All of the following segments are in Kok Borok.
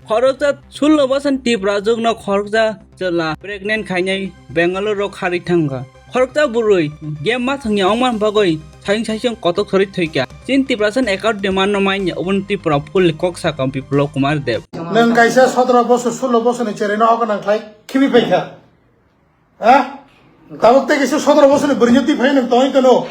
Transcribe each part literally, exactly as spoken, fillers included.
Khoroksa sullo bosoni Tiprajwkno khoroksa chwla pregnant khainai Bangalore-o kharwi thangkha. Khoroksa bwrwi game ma thwngya wngmani bagwi saisung saisung kotok sorwi thwikha. Chini Tiprasa ni account ni manno manya obono Tripura full ni kok sakha Biplab Kumar Deb. Nwng kaisa sotoro bosor, sullo bosorni cheraino ogonang khlai khibi phaikha. Ha? Tabuk tei kaisa sotoro bosorni bwrwino twi phai nwng tongwi tono.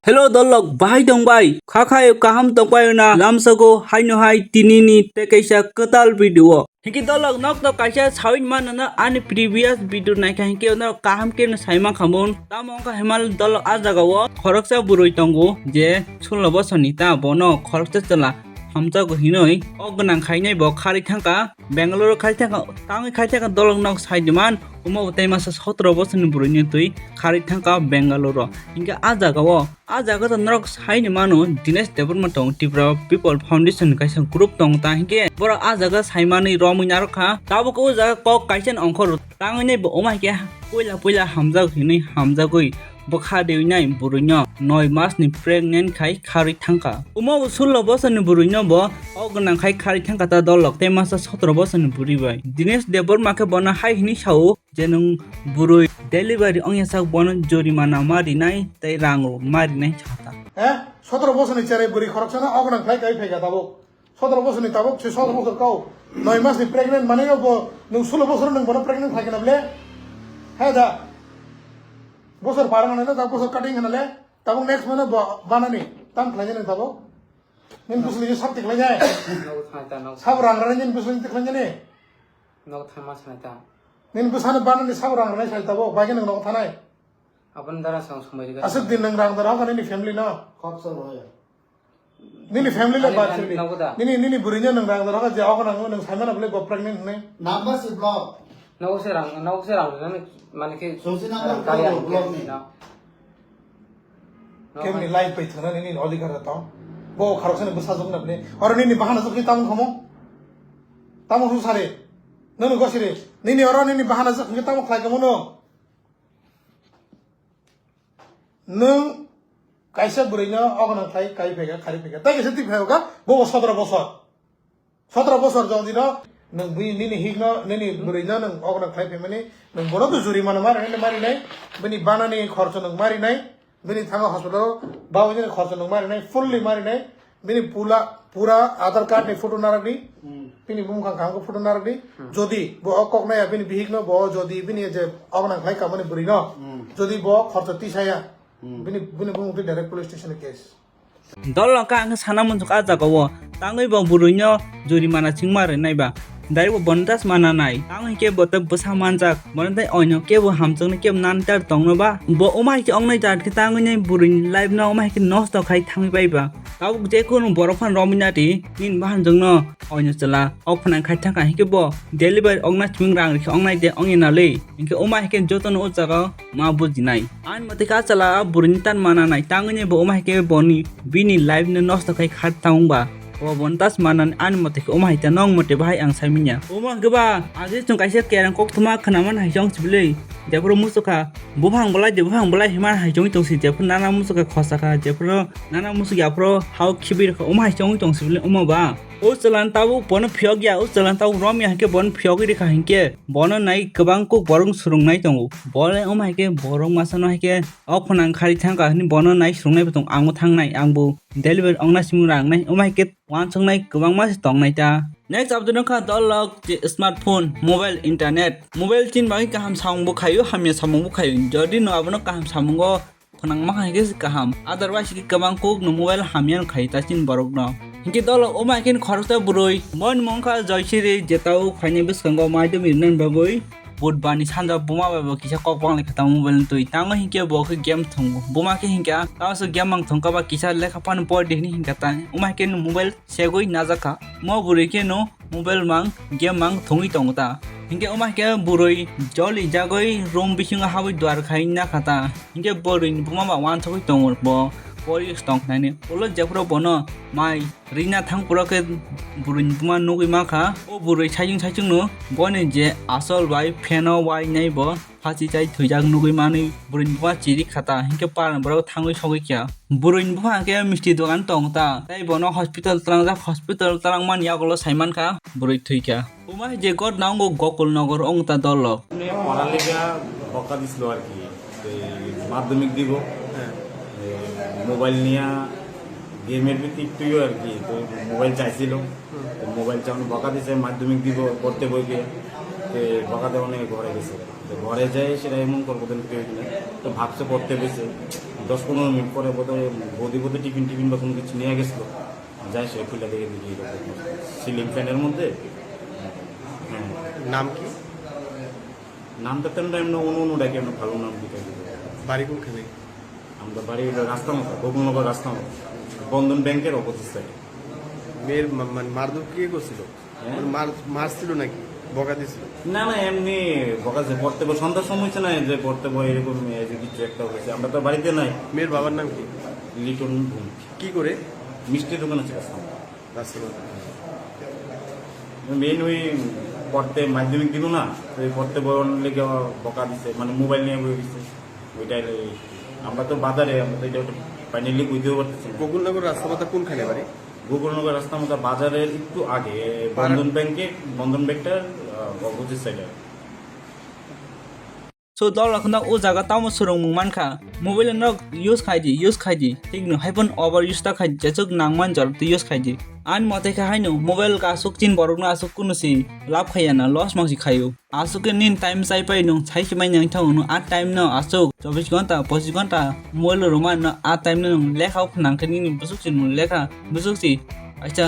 Hello dolok, bahai tong bai? Kha khai kaham tong bai na? Lamsago haino hai tinini tei kaisa kwtal video. Hinkhe dolok nok to kaisa sawi mano na ani previous video naikha hinkhe no kaham khe no saima khamun. Tamo wngkha himal dolok a jagao khoroksa bwrwi tongo je sullo bosorni ta bono khoroksa chwla hamjago hinwi o gwnang khainai bo kharwi thangkha. Bangalore khai thangkha, tangwi khai thangkha dolok nok sai diman, omo bo tei masa sotoro bosorni bwrwini twi kharwi thangkha Bangalore. Hinkhe a jagao, a jaga to norok saini mano Dinesh Debbarma tong, Tripura People Foundation kaisa group tong ta hinkhe borok a jaga saimani romwi narwkha. Tabuk o jaga kok kaisa ongkhor tangwi bo omo hinkhe puila puila hamjak hinwi hamjagwi bwkha dewi nai bwrwino noi mas ni pregnant khai kharwi thangkha. Omo bo sullo bosorni bwrwino bo o gwnang khai kharwi thangkha ta dolok tei masa sotoro bosorni bwrwi bai. Dinesh Debbarma khe bono hai hwnwi sao je nwng bwrwi delivery ongya sak bono jorimana ma rinai tei rang rok ma rinai sakha. He? Sotoro bosorni cherai bwrwi khoroksano o gwnang khlai kai phaikha tabuk. Sotoro bosorni tabuk se sotoro bosor kau. Noi masni pregnant manwi bo nwng sullo bosor nwng bono pregnant khlai khna ble. He da. Bosor par hwnna le, tabuk bosor cutting hwnna le, tabuk next month bo banani tam khlainai nang tabuk. Nini bwswlwi sab tikhlainai. Nogo thang ta, nogo. Sab rang rani nini bwswlwi tikhlainai ni. Nogo thang ma sanai ta. Nini bwsano banani sab rang rani sai tabuk, bagwi nang nogo thanai. Aboni dara sang somai riga. Aswk din nang rang dara hoka nini family no. Khoroksa roya. Nini family le bad sini. Nogo da. Nini, nini bwrwino nang rang dara hoka je hoka nang nang sai mana bole bo pregnant hwnwi. Number si block. Nogo se rang, nogo se rang rani mane ke. Sungsi number rang kaya block ni. Kemni life bai thangna nini odhikar da tong. Bo kharok sani bwsa jok na bini. Oro nini bahana jok ni tamung khamu. Tamung su sari. Nunu gosiri. Nini oro nini bahana jok ni tamung khlai khamu no. Nung kaisa bwrwi no ogono khlai kai phaikha, khari phaikha. Tai kaisa twi phaikha, bo bo sotoro bosor. Sotoro bosor jodi no, nwng bini, nini hik no, nini bwrwi no nwng ogono khlai phaimani, nwng bono to jurimana marinai, marinai, bini banani khorcho nwng marinai, bini thango hospital o bawi nini khorcho nwng marinai, fully marinai, bini pula, pura Aadhaar card ni photo narwkdi, bini bumung kang kang photo narwkdi, jodi bo o kok naya bini bihik no, bo jodi bini je ogono khlai kamani bwrwi no, jodi bo khorcho tisaya, bini, bini bumung twi direct police station o case. Dol wngkha ang khe sana muchung ah jaga o tangwi bo bwrwi no jurimana chingma rwnai ba. Direct bo bontas mana nai. Tang hinkhe bo tei bwsa manjak. Bono tei oino kebo hamjaknai kebo nani tar tongno ba. Bo wma hai khe wngnai jat khe tangwi nai bwrwi ni life no wma hai khe nosto khai thangwi bai ba. Tabuk je kunu borok phano romwi nadi nini bahanjak no oino chwla ok phwnang khai thangkha hinkhe bo delivery wngnai chwng rang rikhe wngnai de wngya nalwi. Hinkhe wma hai khe jotono o jaga o ma bujinai. Ani mate khe a chwla a bwrwini tan mana nai tangwi bo wma hai khe boni bini life no nosto khai kha tang ba. Bo bontas mana ani mate khe wma hai ta nong mate bahai ang sai manya. Wma hwnkhe ba age chwng kaisa kereng koktwma khwnaman hai chong sibili. Jephuru muchukha buphang bolai de buphang bolai hima hai chong tong si jephuru nana muchukha khosa kha jephuru nana muchuk yaphuru hao khibi rwkha wma hai chong tong sibili wma ba. O chwlan tabuk bono phiyok ya, o chwlan tabuk rom ya hinkhe bono phiyogwi rikha hinkhe bono nai kwbang kuk borok swrwngnai tongo. Bo le wma hai khe borok masa no hai khe o phwnang khari thang kha hwnwi bono nai swrwngnai bo tongo. Ang bo thangnai, ang bo delivery ongna simi rangnai, wma hai khe uansuknai kwbangma se tongnai ta. Next update wngkha dolok je smartphone, mobile, internet. Mobile chini bagwi kaham samung bo khaio, hamya samung bo khaio. Jodi no abono kaham samungo phwnangma hai khe se kaham. Otherwise khe kwbang kuk no mobile hamya khai ta chini borok no. Hinkhe dolo wma hai khe khoroksa bwrwi. Boni mung kha Joysiri, je tao phainai bwskango maidumi rinani bagwi. Budbar ni sanja buma bai bo kisa kok bang lai kha ta mobile ni twi. Tango hinkhe bo khe game thwngo. Buma khe hinkhe tamo se game mang thwngkha ba kisa lekha phano pori di hinwi hinkha ta. Wma hai khe no mobile segwi najak kha. Mo bwrwi khe no mobile mang, game mang thwngwi tongo ta. Hinkhe wma khe bwrwi joli jagwi room bisingo habwi duar khai nakha ta. Hinkhe bwrwi ni buma ba uansugwi tongo bo, pori tong khnani. Ulo jephuru bono mai rina thang phuru khe bwrwi ni buma nugwi mankha. O bwrwi saichung saichung no boni je asol bai pheno uainai bo. Phachi chai thwijak nugwi manwi bwrwini buma chiri kha ta, hinkhe parani borok thangwi sogwi kha. Bwrwini buma hinkhe misti dogan tong ta, tei bono hospital twlangjak, hospital twlangmani yagulo saimankha bwrwi thwikha. O Wah, je god nango Gokul Nogor ong ta dolo. মানে পড়ালেখা বকা দিছিল আর কি। এই মাধ্যমিক দিব, এই মোবাইল নিয়ে গেমের ভিতরে একটুও আর কি, তো মোবাইল চাইছিল। তো মোবাইল চাওয়ানো বকা দিছে, মাধ্যমিক দিব, পড়তে বই গিয়ে। তো বকা দেওয়ানো ঘরে গেছে। তো ঘরে যাই সেটা এমন করবো দিন পেয়ে দিলে। তো ভাবছে পড়তে বসে, দশ পনেরো মিনিট পরে বোধহয় বৌদি বোধহয় টিফিন টিফিন বা কোনো কিছু নিয়ে গেছিলো। যাই সে খুলে দেখে দেখি এরকম সিলিং ফ্যানের মধ্যে। হ্যাঁ। নাম কি? নাম তো তেমন এমনি অন্য অন্য ডাকে, আমরা ভালো নাম দিতে হবে। বাড়ি কোনখানে? আমরা বাড়ি হলো রাস্তা মতো, গোকুলনগর রাস্তা মতো, বন্ধন ব্যাংকের অপোজিট সাইড। মেয়ের মা-, মানে মারধর কে করছিল? হ্যাঁ? মানে মার-, মারছিল নাকি বকা দিছিল? না না, এমনি বকা যে পড়তে বই, সন্ধ্যার সময় হচ্ছে না, যে পড়তে বই এরকম এই যে কিছু একটা হয়েছে, আমরা তো বাড়িতে নাই। মেয়ের বাবার নাম কি? লিটন ভূমি। কি করে? মিষ্টি দোকান আছে রাস্তা মতো। রাস্তা মতো। মেইন ওই পড়তে মাধ্যমিক দিব না, তো এই পড়তে বই অনেক বকা দিছে, মানে মোবাইল নিয়ে বই দিছে। ওইটাই লে-, আমরা তো বাজারে, আমরা তো এটা ফাইনালি বুঝতেও পারতেছি না। গোকুলনগর রাস্তা মাথা কোনখানে বাড়ি? গোকুলনগর রাস্তা মাথা বাজারের একটু আগে, বাজার- বন্ধন ব্যাংকে, বন্ধন ব্যাংকটার, আহ, অপোজিট সাইডে। So, dol rok no o jaga tamo swrwngmung mankha. Mobile no use khai di, use khai di. Thik no, hai phano over use ta khai di, jesuk nang man jora twi use khai di. Ani mote khe haino mobile ka aswk chin borok no aswk kunu si lab khaiya na, loss mang si khaio. Aswk khe nini time chai pai nwng sai se mai nang thango nwng a time no aswk chobbish ghonta, pochish ghonta mobile rwma no a time no nwng lekha o phnang khe nini bwswk si nwng lekha bwswk si kaisa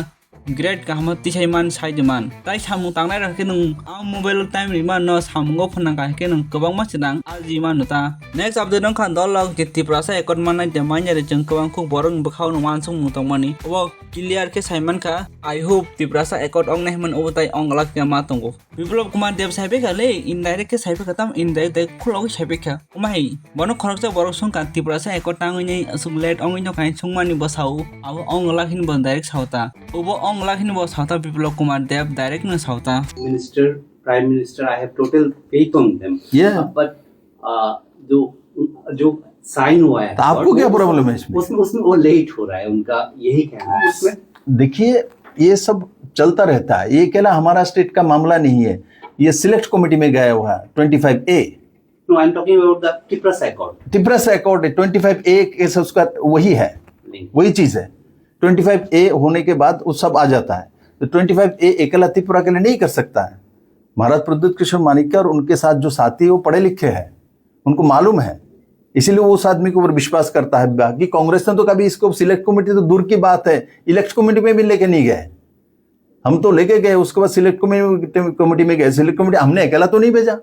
great kaham tisai man sai de man. Tai samung tangnai rok khe nwng a mobile time rwma no samung o phnang kha khe nwng kwbangma se nang alji manu ta. Next update wngkha dol rok je Tiprasa accord mannai de manya re chwng kwbang khuk borok ni bwkhao no uansuk mung tongmani. Obo clear khe sai mankha. I hope Tiprasa accord ong nai hwnmani obo tai ong glak ya ma tongo. Biplab Kumar Deb sai phaikha le, indirect khe sai phaikha, tam indirect dai khulogwi sai phaikha. Omo hai, bono khoroksa borok songkha Tiprasa accord tangwi nai aswk late ongwi no kain songmani bwsao, abo ong glak hwnwi bo direct sao ta. Obo ong glak hwnwi bo sao ta Biplab Kumar Deb direct no sao ta. Minister, Prime Minister, I have total faith on them. Yeah. But, uh, जो, जो साइन हुआ है तो आपको क्या प्रॉब्लम है इसमें? उसमें, उसमें वो लेट हो रहा है, उनका यही कहना है उसमें। देखिए, ये सब चलता रहता है। ये कहना हमारा स्टेट का मामला नहीं है, ये सिलेक्ट कमेटी में गया हुआ है, twenty five A. No, I am talking about the Tiprasa Accord. Tipra से अकॉर्ड ट्वेंटी फ़ाइव ए केस उसका वही है, नहीं। वही चीज है। ट्वेंटी फ़ाइव ए होने के बाद वो सब आ जाता है। तो ट्वेंटी फ़ाइव ए अकेला त्रिपुरा के लिए नहीं कर सकता है। महाराज प्रद्युत किशोर माणिक्य और उनके साथ जो साथी, वो पढ़े लिखे हैं, उनको मालूम है, इसीलिए वो उस आदमी के ऊपर विश्वास करता है। बाकी कांग्रेस ने तो कभी इसको, सिलेक्ट कमेटी तो दूर की बात है, इलेक्ट कमेटी में भी लेके नहीं गए। हम तो लेके गए, उसके बाद सिलेक्ट कमेटी, कमेटी में गए। सिलेक्ट कमेटी हमने अकेला तो नहीं भेजा,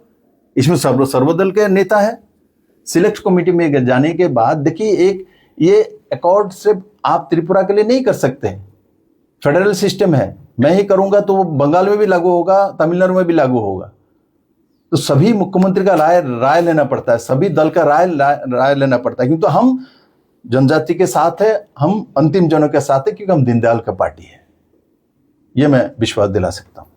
इसमें सर्व सर्वदल के नेता है। सिलेक्ट कमेटी में जाने के बाद देखिए, एक ये अकॉर्ड सिर्फ आप त्रिपुरा के लिए नहीं कर सकते, फेडरल सिस्टम है। मैं ही करूंगा तो वो बंगाल में भी लागू होगा, तमिलनाडु में भी लागू होगा। तो सभी मुख्यमंत्री का राय राय लेना पड़ता है, सभी दल का राय राय लेना पड़ता है, क्योंकि हम जनजाति के साथ है, हम अंतिम जनों के साथ है, क्योंकि हम दीनदयाल का पार्टी है। ये मैं विश्वास दिला सकता हूँ।